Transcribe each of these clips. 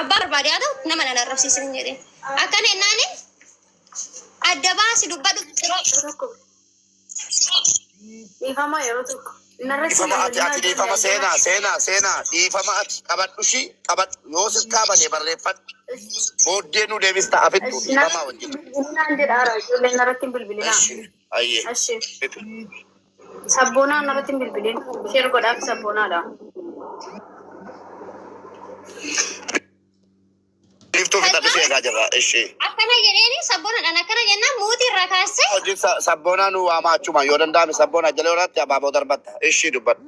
Abbaa barbaade haa ta'u nama nan arrabsiisin hin jedheen. Akkana jennaani adda baasi dubbadhu Yeroo tokko. Dhiifama yeroo tokko. Narratti Dhiifama ati bilbilinaa ati ijoollee dhiifama adda seenaa baasi. seenaa seenaa dhiifama ati qabadhu ishii qabadhu yoo sirkaa bade barreeffadhu booddee nu deebista afittu Eshi dhiifamaa narratti wajjin. bilbilinaan jedhaara ijoolleen narratti hin bilbilinaa. Eshi ayyee. Eshi sabboonaa narratti hin bilbilin. Sheer godhaaf sabboonaadha. Biiftuu fixadhu si eegaa jirra. Eshi. Akkana jedheeni sabboonadhaan akkana jennaan muutii irraa kaasee Hojii sabboonaa nu waamaa achuma yoo danda'ame sabboonaa jala yoraatti abaaboo darbatta. Eshi dubbadhu.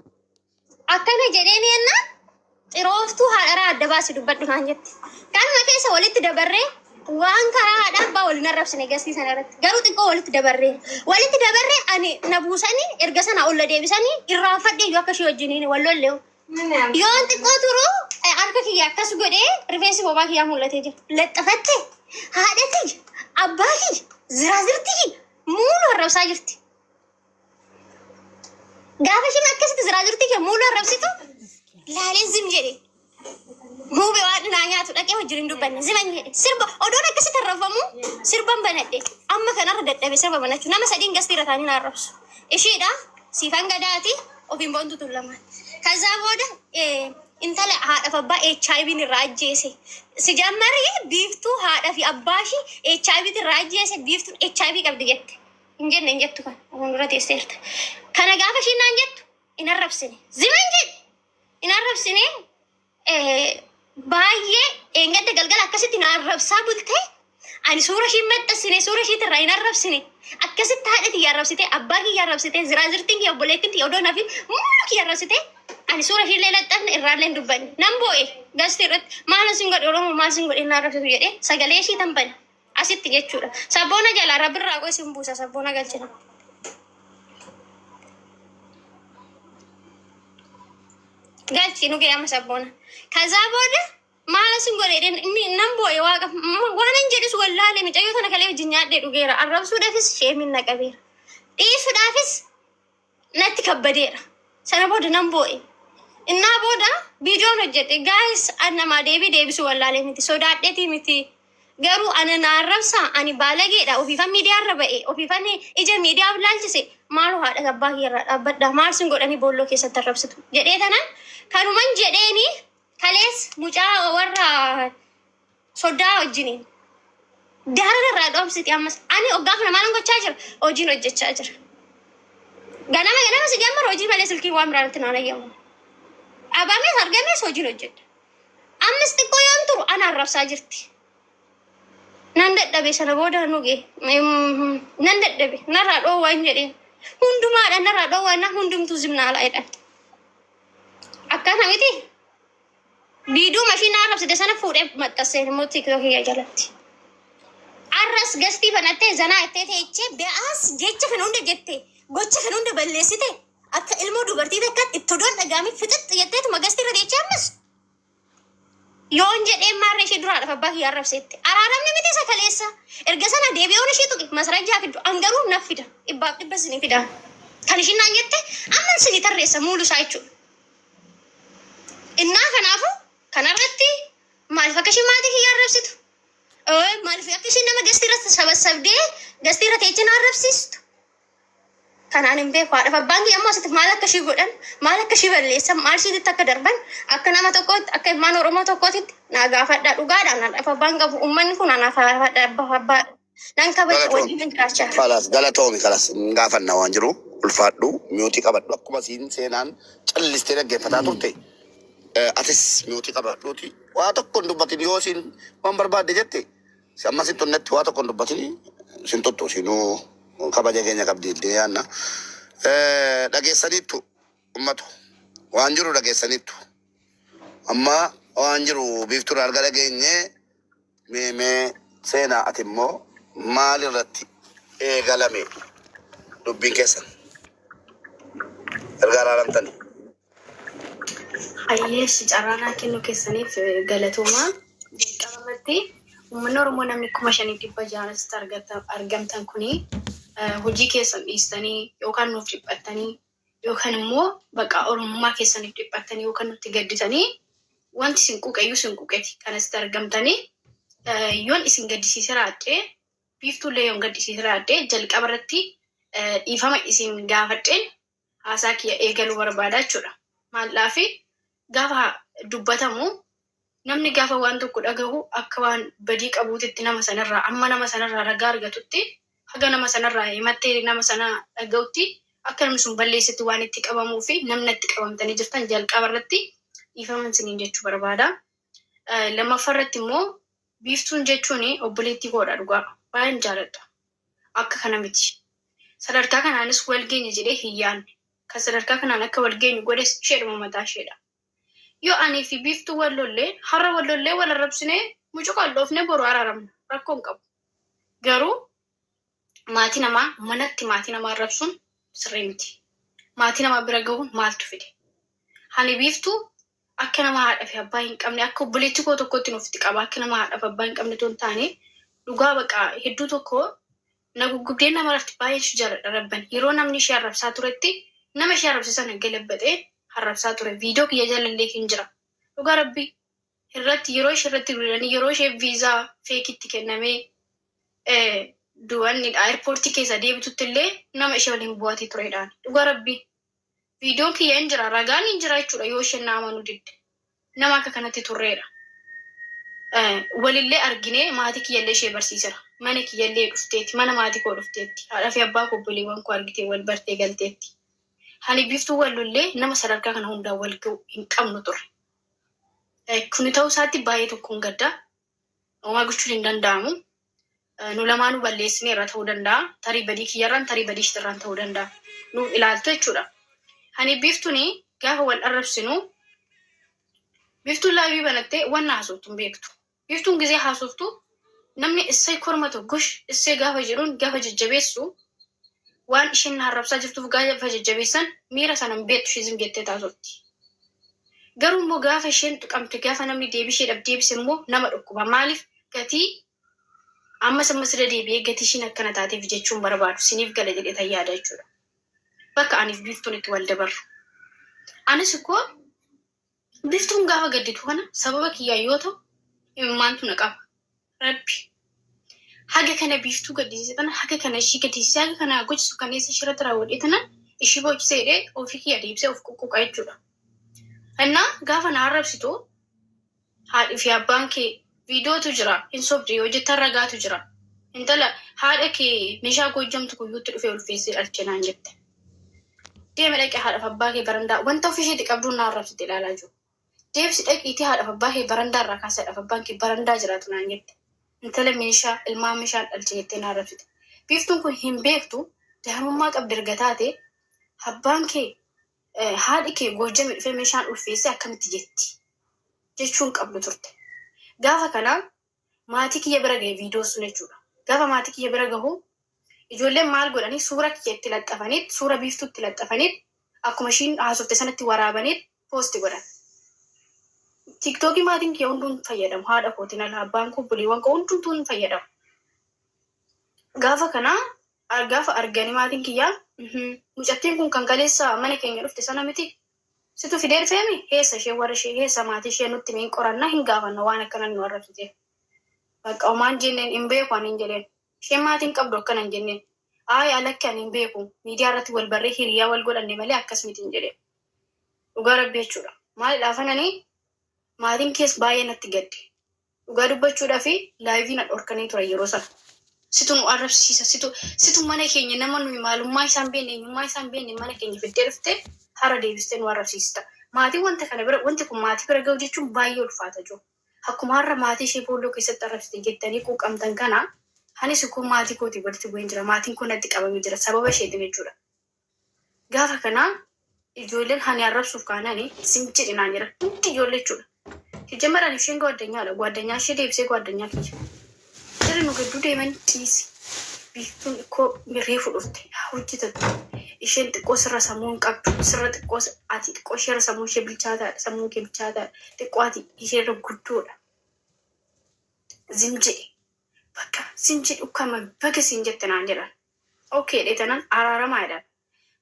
Akkana jedheeni jennaan xirooftuu haadharaa adda baasi dubbadhu naan jette. Kanuma keessa walitti dabarree waan karaa haadha abbaa waliin arrabsine gastii sana irratti. Garuu xiqqoo walitti dabarree. Walitti dabarree ani na buusanii erga sana ol na deebisanii irraanfadhee iyyuu akka ishee wajjiniin wal lolleewu. Yoon xiqqoo turu harka kiyya akkas godhee rifeensi bobaa kiyyaa mul'atee jira. Laxxafatte haadha kiyya abbaa kiyya ziraazirti kiyya muulu arrabsaa jirti. Gaafa isheen akkasitti ziraazirti kiyya muulu arrabsitu laaleen zim jedhe. Muube waan naa nyaatu dhaqee wajjin hin dubbanne ziman jedhe. Sirba odoon akkasitti arrabfamu sirban banadhe. Amma kanarra dadhabe sirba banachuu nama sadiin gastii irra taa'anii na arrabsu. Ishiidha siifan gadaati ofiin boontu tun lamaan. Kazaa booda intala haadhaaf abbaa HIV'n irraa ajjeese. Si jammari biiftuu haadha fi abbaa ishii HIV irraa ajjeese biiftuun HIV qabdi jette. Hin jenne hin jettu kan fuuldura teesseerta. Kana gaafa ishiin naan jettu hin arrabsine. Ziman jedhe hin arrabsine baay'ee dheengadda galgala akkasitti na arrabsaa bulte. Ani suura ishii maxxansine suura ishiitti irraa hin arrabsine. Akkasitti haadha kiyya arrabsite abbaa kiyya arrabsite ziraazirtiin kiyya obboleettiin kiyya odoo nafi muulu kiyya arrabsite ani suura ishii illee laxxafne irraallee hin dubbanne. Nan boo'e gasti irratti maal sin godhe Oromoo maal sin godhe na arrabsitu jedhee sagalee ishii tan bane asitti jechuudha. Sabboona jalaa rabbirraa qoy sin buusa sabboona galchina. Galchi nu ga'e amma sabboona. Kazaa booda maal sin godhe jedheen inni nan boo'e waaqa waan hin jedhus wallaale micayyoo tana kalee wajjin nyaadhee dhugeera arrabsuudhaafis sheemin na qabeera. Dhiisuudhaafis natti kabbadeera. Sana booda nan boo'e. Innaa booda viidiyoon hojjedhe gaayis an namaa deebii deebisuu wallaalee miti sodaadheetii miti. Garuu ana na arrabsaa ani baalageedha ofiifan miidiyaarra ba'e ofiifan ija miidiyaaf laalchise maaloo haadha abbaa kiyyarraa dhaabbadha maal sin godhanii boolloo keessatti arrabsitu jedhee tanan kanuman jedheeni kalees mucaa warra soddaa wajjiniin daaran irraa dhoomsiti ammas ani hoggaa kana maalan gochaa jira hojiin hojjechaa jira. Ganama ganama si jammar hojii malee silkii waan biraan itti naan ayyamu. Dhabamees argamees hojiin hojjedha. Ammas xiqqoo yoon turu ana arrabsaa jirti. Nan dadhabe sana booda nuge nan dadhabe narraa dhoowwaa hin jedheen. Hundumaadha narraa dhoowwaa innaan hundumtuu zimnaalaa jedhan. Akkana miti viidiyoo mashii na arrabsite sana fuudhee maxxanseen immoo tiiktookii jalatti. Arras gastii banattee zanaa ittee teechee ba'aas jecha kana hunda jette gocha kana hunda balleessite akka ilmoo dubartii takkaatti itti odoon dhagaamee fixixxi jetteetuma gastii irra teechee ammas yoon jedhee maarree ishee duraa dhafa abbaa kiyya arrabseetti. Araaramni miti isa kaleessa. Erga sana deebi'oon ishee tuqe masarajjaa fiddu an garuu naf fida dhibbaaf dhibba isinii fida. Kan ishiin naan jette amman isinii tarreessa muulu isaa jechuudha. Innaa kanaafu kanarratti maaliif akka isheen maatii kiyya arrabsitu? Maaliif akka isheen nama gastii irratti sabassabdee gastii irra teechee na arrabsiistu? Kanaan hin beeku. Haadhaaf abbaan kiyya ammoo asitti maal akka ishii godhan, maal akka ishii balleessan, maal ishiitti akka darban akka nama tokkootti, akka ilmaan Oromoo tokkootitti naa gaafadha. Dhugaadhaan haadhaaf abbaan qabu uummanni kun anaaf haadhaaf abbaa nan kabaja Galatoomi. wajjin jiraachaa jira. Kalas galatoomi kalas hin gaafanna waan jiru ulfaadhu miyootii qabadhu akkuma siin seenaan callistee dhaggeeffataa turte atis miyootii qabadhuuti waa tokko hin dubbatin yoo siin waan barbaadde jette si amma sin xunnetti waa tokko hin dubbatin sin tuttu siinuu kabaja keenya qabdi illee yaanna. Dhageessaniittu ummatu waan jiru dhageessaniittu amma waan jiru biiftuun arga dhageenye mee mee seenaa ati immoo maal irratti eegalame dubbiin keessan erga araaramtanii. Ayyeesh carraanaa kennuu keessaniif galatoomaa. Jalqaba irratti uummanni Oromoo namni 5600 asitti argamtan kuni hojii keessan dhiistanii yookaan nuuf dhiphattanii yookaan immoo bakka Oromummaa keessaniif dhiphattanii yookaan nutti gadditanii Wanti isin quuqeyyuu isin quuqeeti. Kan asitti argamtanii yoon isin gaddisiise raadhee, Biiftuullee yoon gaddisiise raadhee, jalqaba irratti dhiifama isin gaafadheen haasaa kiyya eegaluu barbaada jechuudha. Maaldhaafi gaafa dubbatamu, namni gaafa waan tokko dhagahu akka waan badii qabuutitti nama sanarraa, amma nama sanarraa ragaa argatutti, haga nama sanarraa himattee nama sana dhagahutti akka namni sun balleessetti waan itti qabamuu fi namni itti qabamtanii jirtan jalqaba irratti dhiifama isiniin jechuu barbaada. Lammaffaa irratti immoo Biiftuun jechuun obboleettii koodha dhugaa. Baay'een jaaladha. Akka kana miti. Sadarkaa kanaanis wal geenye jedhee hin yaadne. Kan sadarkaa kanaan akka wal geenyu godhes isheedhuma mataa isheedha. Yoo anii fi Biiftuun wal lollee, har'a wal lollee wal arrabsinee mucuqaan dhoofnee boru araaramna. Rakkoo hin qabu. Garuu maatii namaa manatti maatii namaa arrabsuun sirrii miti. Maatii namaa bira gahuun maaltu fide? Ani Biiftuu akka nama haadha fi abbaa hin qabne, akka obboleettii koo tokkotti ofitti qaba. Akka nama haadha fi abbaa hin qabne otoo hin taane, dhugaa baqa hedduu tokko na guggubdee nama rafti. Baay'een ishee jaaladha rabban. Yeroo namni ishee arrabsaa turetti nama ishee arrabse sana galabaxee arrabsaa ture. Viidiyoo kiyya jalallee hin jira. Dhugaa rabbi irratti yeroo ishee irratti duulanii, yeroo ishee viizaa feekitti kennamee du'anni airportii keessa deebitutti illee nama ishee waliin bu'atee turedhaan. Dhugaa rabbi viidiyoon kiyya hin jira, ragaan hin jira jechuudha. Yoo isheen na amanuu didde, nama akka kanatti turreedha. Walillee arginee maatii kiyyallee ishee barsiisera. Mana kiyyallee dhufteetti, mana maatii koo dhufteetti, haadha fi abbaa koo, obboleewwan koo argitee wal bartee galteetti. Ani Biiftuu wal lollee nama sadarkaa kana hundaa wal ga'u hin qabnu ture. Kuni ta'uu isaatti baay'ee tokkoon gadda. Homaa gochuun hin danda'amu. Nu lamaanuu balleessineerra ta'uu danda'a. Tarii badii kiyyarraan, tarii badii ishiirraan ta'uu danda'a. Nu ilaaltu jechuudha. Ani Biiftuun gaafa wal arrabsinu, Biiftuun live banattee waan haasoftu hin beektu. Biiftuun gizee haasoftu namni issee korma tokkosh issee gaafa jedhuun, gaafa jajjabeessu, waan isheen arrabsaa jirtuuf gaafa jajjabeessan miira sana hin beektu, ishee zim jettee taasofti. Garuu immoo gaafa isheen tuqamte, gaafa namni deebii isheedhaaf deebise immoo nama dhukkuba. Maaliif gatii ammas ammas irra deebi'ee gatii ishiin akkana taateef jechuun barbaadu siniif gala jedhee tan yaada jechuudha. Bakka aniif Biiftuun itti wal dabarru. Anis ikkoo Biiftuun gaafa gadditu kana sababa kiyyaa yoo ta'u imimmaantu na qaba. Rabbi. Haga kana Biiftuu gaddisiise tana, haga kana ishii gaddisiise, haga kana gochisu kaneessa ishii irratti raawwadhee tana ishii boochisee jedhee ofii kiyya deebisee of quqquqa jechuudha. Innaa gaafa na arrabsitu, haadhi fi abbaan kee viidiyootu jira, hin sobde yoo jettan ragaatu jira. Intala haadha kee meeshaa Goojjamtu guyyuutti dhufee ulfeessee dhalche naan jette. Deeme dhaqee haadhaaf abbaa kee barandaa wanta ofii isheetti qabduun na arrabsite ilaalaa jiru. Deebisi dhaqiitii haadhaaf abbaa kee barandaa irraa kaasee haadhaaf abbaan kee barandaa jiraatu naan jette. Intala meeshaa ilmaan meeshaan dhalche jettee na arrabsite. Biiftuun kun hin beektu, daa'imummaa qabdi erga taate, abbaan kee haadhi kee Goojjame dhufee meeshaan ulfeessee akkamitti jetti jechuun qabdu turte. Gaafa kana maatii kiyya bira gahe viidiyoo sun jechuudha. Gaafa maatii kiyya bira gahu ijoolleen maal godhanii, suura kiyya itti laxxafaniit, suura Biiftuu itti laxxafaniit, akkuma ishiin haasofte sanatti waraabaniit post godhan. TikTokii maatiin kiyya hunduun fayyadamu. Haadha kootiin ala abbaan koo, obboleewwan koo hundumtuu hin fayyadamu. Gaafa kana gaafa arganii maatiin kiyyaa, "Mucattiin kun kan kaleessa mana keenya dhufte sana miti. Situ fidee dhufeemi, heessa ishee, warra ishee heessa, maatii ishee nutti hin qoranna, hin gaafanna waan akkana nu arrabsiteef." Bakka homaan jenneen, hin beeku ani hin jedheen. Isheen maatiin qabdu akkana hin jenneen. Ayi alakki ani hin beeku. Miidiyaa irratti wal barree hiriyaa wal godhanne malee akkas miti hin jedheen. Dhugaa rabbi jechuudha. Maalidhaaf anani maatiin kees baay'ee natti gadde. Dhugaa dubbachuudhaa fi live na dhorkanii turan yeroo sana. Situ nu arrabsiisa. Situ mana keenya nama nuyi maalummaa isaan beekne, eenyummaa isaan beekne mana keenya fiddee dhuftee hara deebistee nu arrabsiista. Maatiin wanta kana bira, wanti kun maatii bira gahu jechuun baay'ee ulfaata jiru. Akkuma har'a maatii ishee boolloo keessatti arrabsite jettanii quuqamtan kana, anis kun maatii kootii walitti bu'een jira. Maatiin kun natti qabamee jira sababa isheetiin jechuudha. Gaafa kana ijoolleen hani arrabsuuf kaanani sin jedhi naan jedhan hundi ijoollee jechuudha. Jijjiirran isheen gwaaddanyaadha. Gwaaddanyaa ishee deebisee gwaaddanyaa kiyya. Jarri nu gidduu deeman, dhiisi. Biiftuun xiqqoo reefu dhufte haa hojjetattu. Isheen xiqqoo sirra sammuu hin qabdu. Sirra xiqqoo, ati xiqqoo isheerra sammuu ishee bilchaataadha. Sammuun kee bilchaataadha. Xiqqoo ati isheerra guddoodha. Zim jedhi. Bakka zim jedhi, ukkama baga siin jette naan jedhan. Okay dheetanan araaramaa jedhan.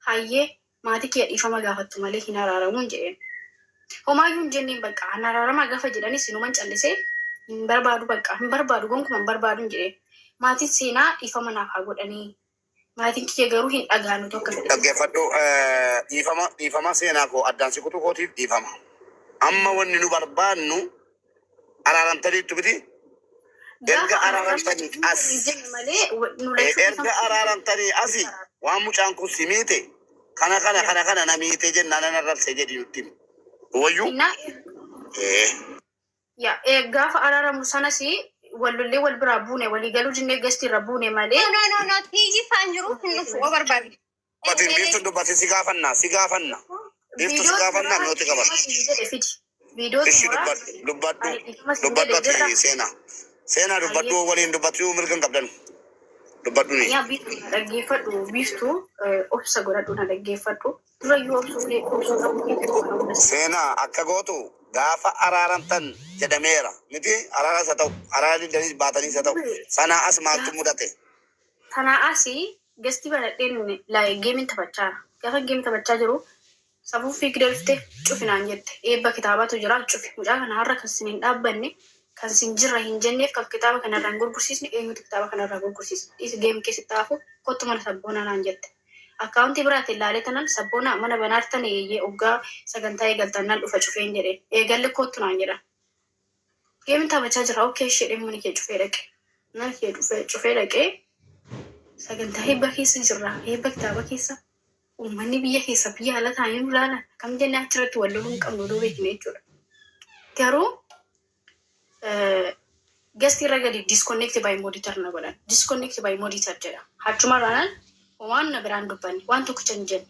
Hayyee, maatii kee dhiifama gaafattu malee hin araaramuun jedheen. Homaayyuu hin jenneen bakka an araaramaa gaafa jedhanis sinuman callisee hin barbaadu bakka hin barbaadu gonkumaa hin barbaadu hin jedheen. Maatiin seenaa dhiifama naaf haa godhanii. Maatiin kiyya garuu hin dhaga'anu tokko fedhe. Dhaggeeffadhu, dhiifama, dhiifama seenaa koo addaan si kutuu kootiif dhiifama. Amma wanni nu barbaannu araaramtaniittu miti. Erga Gaafa araaramtanii as hin jenne malee nu lachuu erga araaramtanii asi waan mucaan kun si miite kana kana kana kana na miite jennaan nan arrabse jedhi nutti himi. Wayyuu. Innaa yaa gaafa araaramu sanas wal lollee wal biraa buune walii galuu dinnee gasti irra buune malee. No, no, no, tiijii faan jiru hin dhufu oo barbaade. Dubbatin biiftuun dubbatin si gaafanna si gaafanna. Biiftuu si gaafannaa nuti qabata. Jedhe fidi. Viidiyoo Ishi xumuraa dubbadhu dubbadhu ani dhiifama siin dubbadhu jedhe jirra. ati seenaa. Seenaa dubbadhu waliin dubbatu mirga hin qabdan. Dubbadhu ni. Yaa biiftuu na dhaggeeffadhu biiftuu obsa godhadhu na dhaggeeffadhu. Durayyuu obsuu obsuu qabu keetti kana hunda. Seenaa akka gootu gaafa araaramtan jedhameera. Miti araaras haa ta'u araara diddaniis baataniis haa ta'u sanaa as maaltu mudate? Tanaa asii gasti baradheen geemiin taphachaa gaafa geemiin taphachaa jiru sabuu fiigdee dhuftee cufi naan jette eebba kitaabatu jira cufi mucaa kana har'a kan sin hin dhaabbanne kan sin jirra hin jenneef kan kitaaba kanarraa hin gurgursiisne eenyutu kitaaba kanarraa gurgursiisa dhiisi geemii keessatti hafu kottu mana sabboonaa naan jette. Akkaawuntii biraatiin ilaalee tanan sabboonaa mana banaartan eeyyee oggaa sagantaa eegaltan nan dhufa cufeen jedhe eegalli kottu naan jedha. Geemiin taphachaa jira okay ishee mana kee cufee dhaqe. Mana kee cufee dhaqee sagantaa eebba keessa jirra eebba kitaaba keessa uummanni biyya keessa biyya ala taa'anii nu ilaalan akkam jennee achirratti wal loluu hin qabnu oduu beekne jechuudha. Garuu gasti irra gadi disconnect by monitor na godhan disconnect by monitor jedha. Achuma irraan waan na biraan dubbanne waan tokkicha hin jenne.